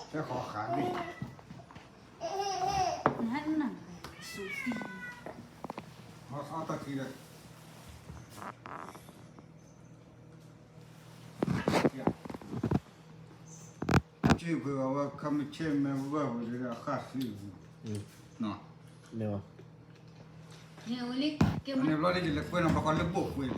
ဟဲဃီၤဃာ်န့ၣ်, နနၢ်, စူသံ, ဟီသီတၢ်ခံဒီး, ကၠ့ပှ့ၤအဝဲခမ့ၢ်ဆဲမဲဝဲပှ့ၤဒီးအဃၣ်သံ, မ့ၢ်, န့ၣ်ဘျီန့ၣ် ယလဲၤကွဲနီၤ ဘၣ်ဃီလၢဘိၣ်ကွဲန့ၣ်,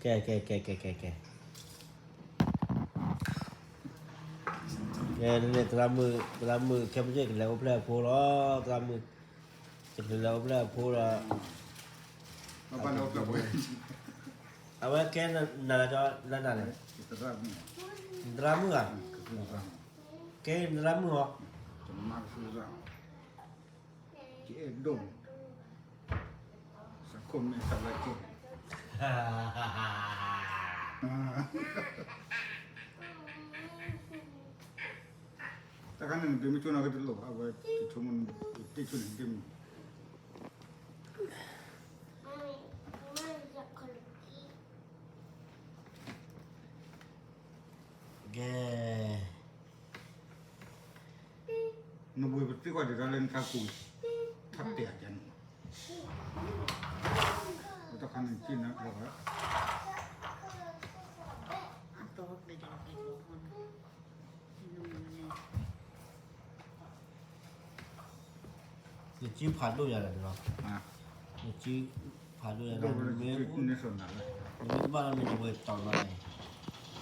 ကဲ, ကဲ, ကဲ, ကဲ, ကဲ, ကဲ, ကဲ, သရၣ်မုၣ်, သရၣ်မုၣ်ခဲမုၢ်ဆ့ၣ်ကလဲၤအိၣ်ဖျဲၣ်အဖိလီၤ, သရၣ်မုၣ်, ကလဲၤအိၣ်ဖျဲၣ်အဖိဒီး, အဝဲကဲနၤလၢနၤလဲၣ်, နသရၣ်မုၣ်ဧါ, ကဲနသရၣ်မုၣ်ဟီ, ယအဲၣ်ဒိၣ်, စးခိၣ်မဲာ်သးလၢကဲ, တခါန့ၣ် နဒ့မ့ၢ်ဆိနီၤကတလိၣ် အဝဲတဆိကမိၣ်န့ၣ် တဆိန့ၣ်ဒ့မ့ၢ် ကဲ, နဝံၤပသံကွၢ်ဒံးတၢ်လၢနထါကူ, ထါတဲာ်ကဲန့ၣ်, တခါန့ၣ်က့ၤနၤကျဲၤ, နကံဖးဒိၣ်ယၤလဲၣ်နီၤ, နကံဖးဒိၣ်ယၤ, နမ့ၢ်တဘၣ်လၢမ့ၢ်တဝဲတီၤလီၤန့ၣ်,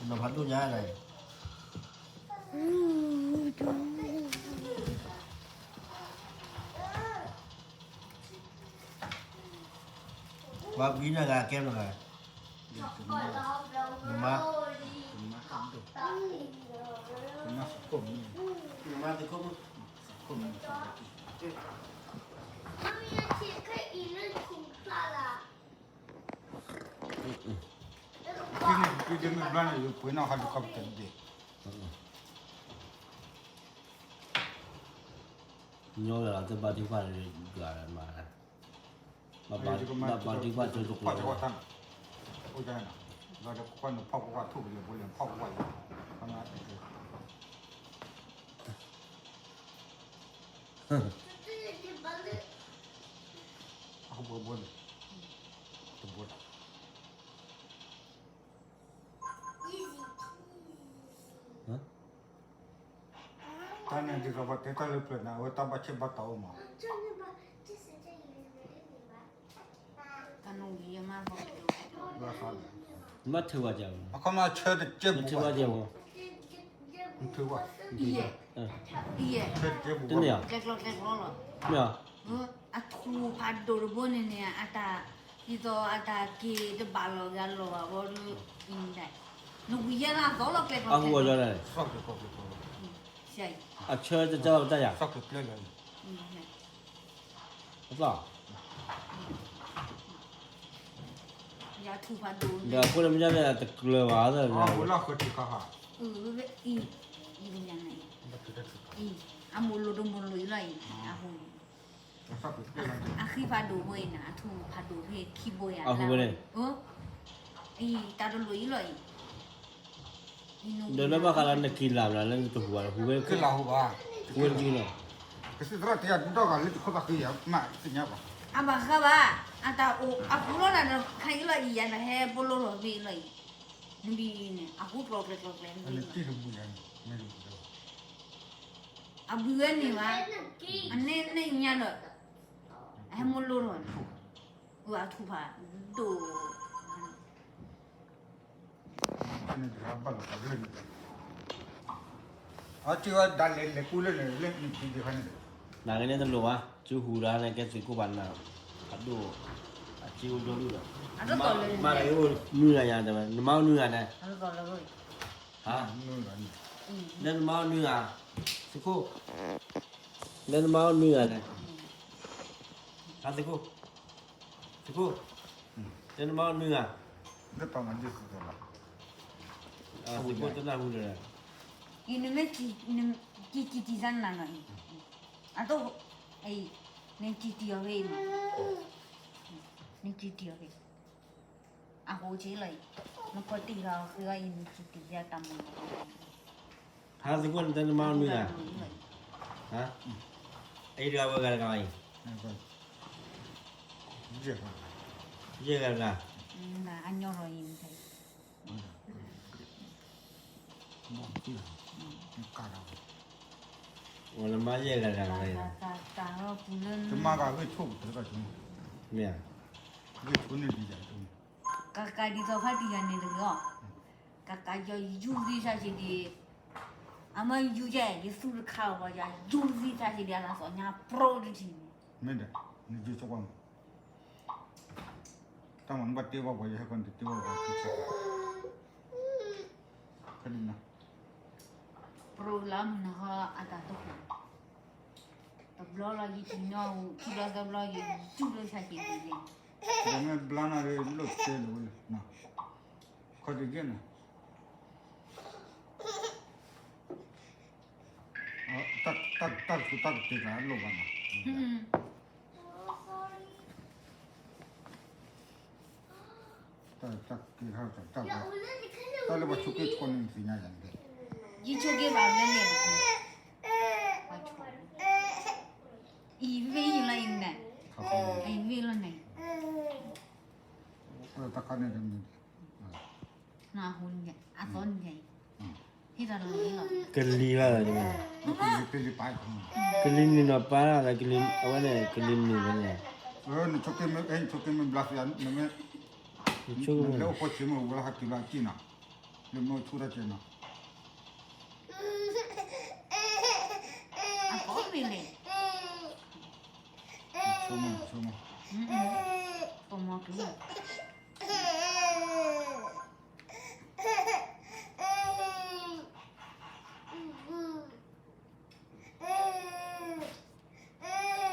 နဖးဒိၣ်ညါလဲၣ် ပှၤပှံၤနဂၤကဲမဂၤ, နမါ, နမါသကိးမုၣ်, နမါသကိးမုၣ်, ပှၤန့ၣ်ပှ့ၤနီၣ်ဟီဒုးခီပတဒ့ၣ်, ညီလၢတဘၣ်ဒံးဘၣ်ဒံးဘၣ်, ဘၣ်ဘၣ်ဒံးဘၣ်ကၠိတကျိၤ, တၢ်န့ၣ်ဒ်သိးပှၤတဲတၢ်လၢပျၢၤန့ၣ် အဝဲတၢ်ဘၣ်ဆဲးဘၣ်တီအိၣ်မး, မ့ၢ်ထုးဝဲကဲ, မ့ၢ်ထုးဝဲ, တန့ၢ်ဧါ, မ့ၢ်ဧါ, အထူးဖးဒိၣ်တဘိန့ၣ်န့ၣ် အတၢ်, ဒ်သိးအတၢ်က့ၤတဘၣ်လီၤဂာ်လီၤဘၣ်ဘီဒီး, နဝံၤယဲလၢအသီလီၤကျဲကျီ, အဆၢတကၢ်လီၤတၢ်ယၤ, အသီ, ဒီးဖိလၢမ့ၢ်ဒၣ်တကျၢၤဘၣ်, အမိၢ်လိၣ်တမိၢ်လိၣ်အံၤလီၤအံၤ, အဃံဖးဒိၣ်ဘိအံၤန့ၣ် အထူးဖးဒိၣ်ဖဲခံဘိယၤ, အဃိန့ၣ်, အံၤတၢ်တလိၣ်အံၤလီၤအံၤ, ဒီးလၢဘၣ်ဃးလၢနက့ၤလၢ်ဘၣ်လၢနတဟူးဘၣ် ဟူးဝဲ, ဟူးဝဲတက့ၢ်လီၤ, ကသံၣ်သရၣ်တဲယၤဒုးဒီးဂၤလၢတခိၣ်သးဃံယၤမးသ့ၣ်ညါဘၣ်, အဘၣ်ဃးဘၣ်, အတၢ်အိၣ်အဃိလီၤနၤဒီးခါအံၤလီၤအံၤယၤဒီးဟဲပလိၣ်လီၤဖဲအံၤလီၤအံၤ, နဘံၣ်အံၤန့ၣ် အဃိကျိၤကျဲကျိၤကျဲ, အဘံၣ်ဝဲန့ၣ်ဘၣ်, အန့ၣ်န့ၣ်ညါဒီး, အဟဲမိၢ်လိၣ်လီၤန့ၣ်, အထူးဖးဒိၣ် နဂ့ၤန့ၣ်တလိၣ်ဘၣ်, စုဟူးဒၣ်န့ၣ် ကဲသုးခိၣ်ဘၣ်နၤ, ဖးဒိၣ်, အစ့အိၣ်ဒိၣ်ဒိၣ်ဒီး, မ့ၢ်အိၣ်နွံဂၤညါတဲဝဲ, နမါအိၣ်နွံဂၤန့ၣ်, လၢနမါအိၣ်နွံဂၤ, သုးခိၣ်, လၢနမါအိၣ်နွံဂၤန့ၣ်, သုးခိၣ်, သုးခိၣ်, လၢနမါအိၣ်နွံဂၤ, သုးခိၣ်တနၢ်ဟူဒီး, အံၤနမ့ၢ်, ကံကံတံသၢနၤနီၤအံၤ, အတိၢ်, နကံတံအီၤဖဲအံၤ, နကံတံအီၤဖဲ, အဃိက့လီၤအံၤ, နကွၢ်တံၢ်လီၤဃ့အံၤ နကံတံဖဲအတၢ်မူလီၤ. ဟါသကွၢ်နတဲနမါမနုၤလဲၣ်, ဟါ, အံၤတဂၤဝဲဂၤတဂၤအံၤ, ယဲၢ်ဂၤတဂၤ, အိၣ်လၢမါယဲၢ်ဂၤတဂၤဝဲ, မ့ၢ်ဧါ, ကကးဒ်သိးဖါတံၢ်ယၤန့ၣ်တဂ့ၤအီၤ, ကကးယီၤယူၢ်သ့ၣ်ဆါဆံးဒံး, အမ့ၢ်ယူၢ်ယဲၢ် ယသူၣ်တခါလီၤဘၣ်ယၤ ယူၢ်သ့ၣ်ဆါဆံးဒံး အလၢသီညါပြီတထံၣ်န့ၣ်, မ့ၢ်ဒီး, နယူၢ်ဆိကွၢ်မး, တၢ်မၤနဘၣ်တဲဘၣ်ပှၤယဟဲကီၢ်န့ၣ်တတဲဘၣ်ပှၤ, ခဒန ပြီလၢမုၢ်နၤဟီအတၢ်တအိၣ်, တဘျီလီၤယထံၣ်နီၣ် ခံဘျီသၢဘျီယယူၢ်လၢဆါဆံးဒံး, ဒီးမ့ၢ်ဘျါနၤဒီးလိၣ်တဲလၢၤဝဲလၢ, ခီတက့ၢ်နီၤ, တၢ်ကဆူးတၢ်ကတ့ၢ်ကျါလိၣ်ဘၣ်နီၤ, တၢ်က့ၤဟဲတၢ်, တၢ်လၢပှၤဆိးက့ဆိးန့ၣ်သ့ၣ်ညါယၤန့ၣ်, ယဆိးက့ဘၣ်လၢန့ၣ်, အံၤဝ့ၢ်ယံၤလီၤအံၤန့ၣ်, အံၤဝ့ၢ်လီၤန့ၣ်, တၢ်ခါန့ၣ်တမံၤ, နဟူန့ၣ်, အသီန့ၣ်, ဟ့ၣ်တၢ်လီၤလီၤ, ကလံၤလီၤ, ကလံၤနုာ်နီၤပၢ်လီၤ, အဝဲန့ၣ် ကလံၤနုာ်ဝဲန့ၣ်, နဆိးက့မ့ၢ်ဘျါသ့, နမ့ၢ်အိၣ်ဖိဆံးမ့ၢ်ဝဲလၢဟးတုၤလၢအစံၣ်နီၤ, နမ့ၢ်အိၣ်ဆူၣ်တၢ်ကဲနီၤ, အကိးမ့ၢ်လဲၣ်, ဆိကမိၣ်, ဆိကမိၣ်, ပမၤကလံၤ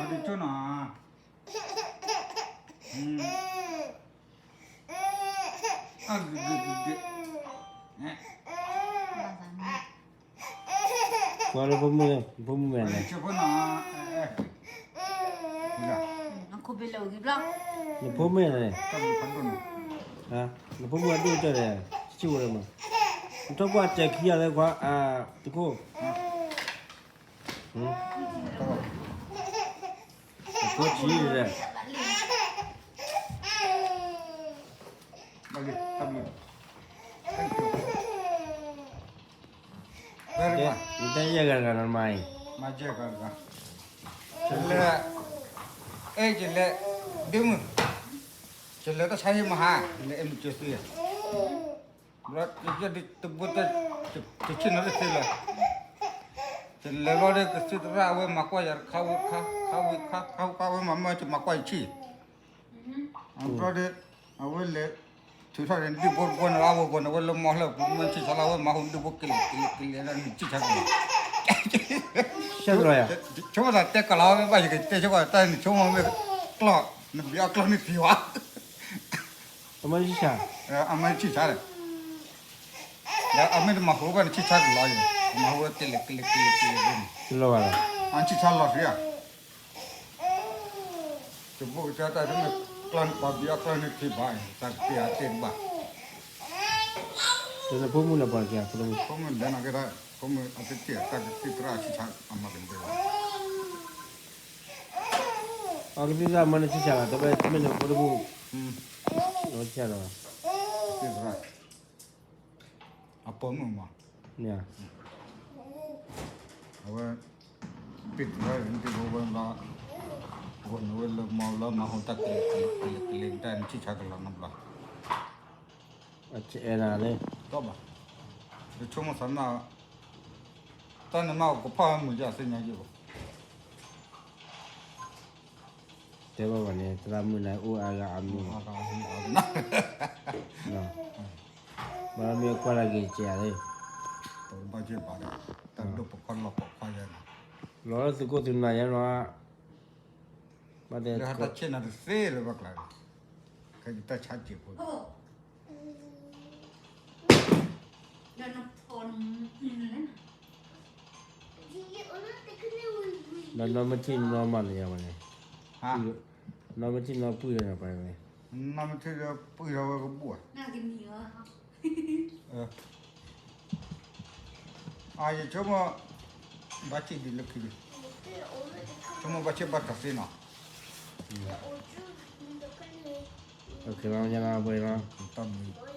အဒိကၠိနီၤ, အဂ့ၤဂ့ၤဂ့ၤဂ့ၤ, ကွၢ်လၢဖိမုၣ်, ဖိမုၣ်မဲာ်န့ၣ်, နဖိမုၣ်န့ၣ်, နဖိမုၣ်အဒိၣ်ကတၢၢ်ဒီး, စူၢ်ဝဲမး, နထီၣ်ကွၢ်စဲၤခံဂၤလၢခွါ, တခိၣ်, တခိၣ်ထံၣ်ဒီး, နတဲယဲၢ်ဂၤတဂၤနီၤမါအံၤ, မၤယဲၢ်ဂၤတဂၤ, လဲၤ, အဲၣ်ယလဲၤ, ဒ့မုၣ်, ယလဲၤတၢ်ဆါဟံၣ်မဟါ, လဲၤအဲၣ်မုၢ်ကၢသ့, ဘျီယဲၢ်ဒ်တဘိတၢ်, တဆ့ၣ်နီၤတသ့လၢၤ, ယလဲၤဘျီဒီးကသံၣ်သရၣ်အဝဲမၤကွၢ်ယၤတခါဝံၤတခါ, ခါဝံၤတခါ, ခါဝံၤတခါ အဝဲမၤမၢယၤမၤကွၢ်ယၤဆံၣ်, ဘျီဒီး, အဝဲလဲၤ, ထုးထီၣ်န့ၣ်ဒ့ၣ်ဖိတဘိန့ၣ် အဝဲဘိန့ၣ် အဝဲလၢမီၢ်လၢပူၤ မ့ၢ်ဆံၣ်ဆါလီၤ အဝဲမၤဟူဒ့ၣ်ဖိကလဲၤကလဲၤကလဲၤလၢနဆံၣ်ဆါကလီၤ, ဆိကမိၣ်သးတဲကလီၤဝဲဘၣ်ယကတဲဆိကမိၣ်တၢ်န့ၣ် ဆိကမိၣ်မ့ၢ်ကျီၢ်, နဘံအကျီၢ်န့ၣ်သံဝဲ, အမ့ၢ်ဆံၣ်ဆါ, အမ့ၢ်ဆံၣ်ဆါလဲၣ်, ဒီးအမ့ၢ်တမၤဟူဘၣ်နဆံၣ်ဆါကလီၤယၤ, မၤဟူဝဲကလဲၤကလဲၤကလဲၤကလဲၤန့ၣ်, အဆံၣ်ဆါလီၤသံဧါ ယဘိၣ်ကစၢ်တၢ်တမ့ၢ်ကျီၢ်န့ၣ် ပှၤဘံအကျီၢ်န့ၣ်ထံဘၣ်, တၢ်ကတ့ၢ်အတ့ၢ်တဘၣ်, နဖိမုၣ်လၢပှၤက, ဖိမုၣ်လဲၤနီၢ်က့ၤတၢ်, ဖိမုၣ်အတတ့ၢ်တၢ်ကတ့ၢ်သရၣ်ဆံၣ်ဆါအမၤကဒဲဘၣ်, အကသံၣ်သရၣ်မၤနဆံၣ်ဆါလီၤ တဘၣ်မ့ၢ်နဖိတမုၣ်, ဆံၣ်ဆါလီၤ, တ့ၢ်သရၣ် အပိာ်မုၣ်မး, အဝဲ, တ့ၢ်သရၣ်န့ၣ် တ့ၢ်ဖိဝဲလီၤ, ဂီၢ်န့ၣ်ဝဲလၢမီၢ်လီၤ မၤဟူတၢ်ကလဲၤကလဲၤကလဲၤကလဲၤ တၢ်နဆံၣ်ဆါကလီၤနီတဘျီ, အအဲၣ်နၤလၢ, တဘၣ်, ယဆိကမိၣ်သးမး, တၢ်န့ၣ်မးကဖီၣ်မုာ်ယၤသ့ၣ်ညါယဲၢ်ဘၣ် တဲဘၣ်ဘၣ်န့ၣ် သရၣ်မုၣ်န့ၣ် အိၣ်အါဂၤအမံၤ, ဘၣ်မ့ၢ်ကွၢ်လၢက့ၤကဲးလၢ, တၢ်ဒိၣ်ပခီၣ်လီၢ်ပခီၣ်ယဲၢ်နီၤ, လီၤလၢသုးခိၣ်သုးနၢ်ယဲၢ်နီၤ, ဘၣ်တဲ, လၢဟးတၢ်ဆ့ၣ်နီၤတသ့လၢၤဘၣ်ကျါ, ခဲအံၤတၢ်ဆါစ့ၢ်ဖိ ဒီးနီၢ်မထံၣ်နီၢ်မးန့ၣ်ယၤဝဲန့ၣ်, နီၢ်မထံၣ်နီၢ်ပုၢ်ဒီးန့ၣ်ပှၤဝဲ, နီၢ်မထံၣ်ဒီးပုၢ်ဒီးဝဲကဘူၣ်ဧါ, အ ယဆိကမိၣ် ဘၣ်ဆ့ၣ်ဒံးလၢခံန့ၣ်, ဆိကမိၣ်ဘၣ်ဆ့ၣ်ဘၣ်ထီၣ်သ့နီၤ, တၢ်ဘျုး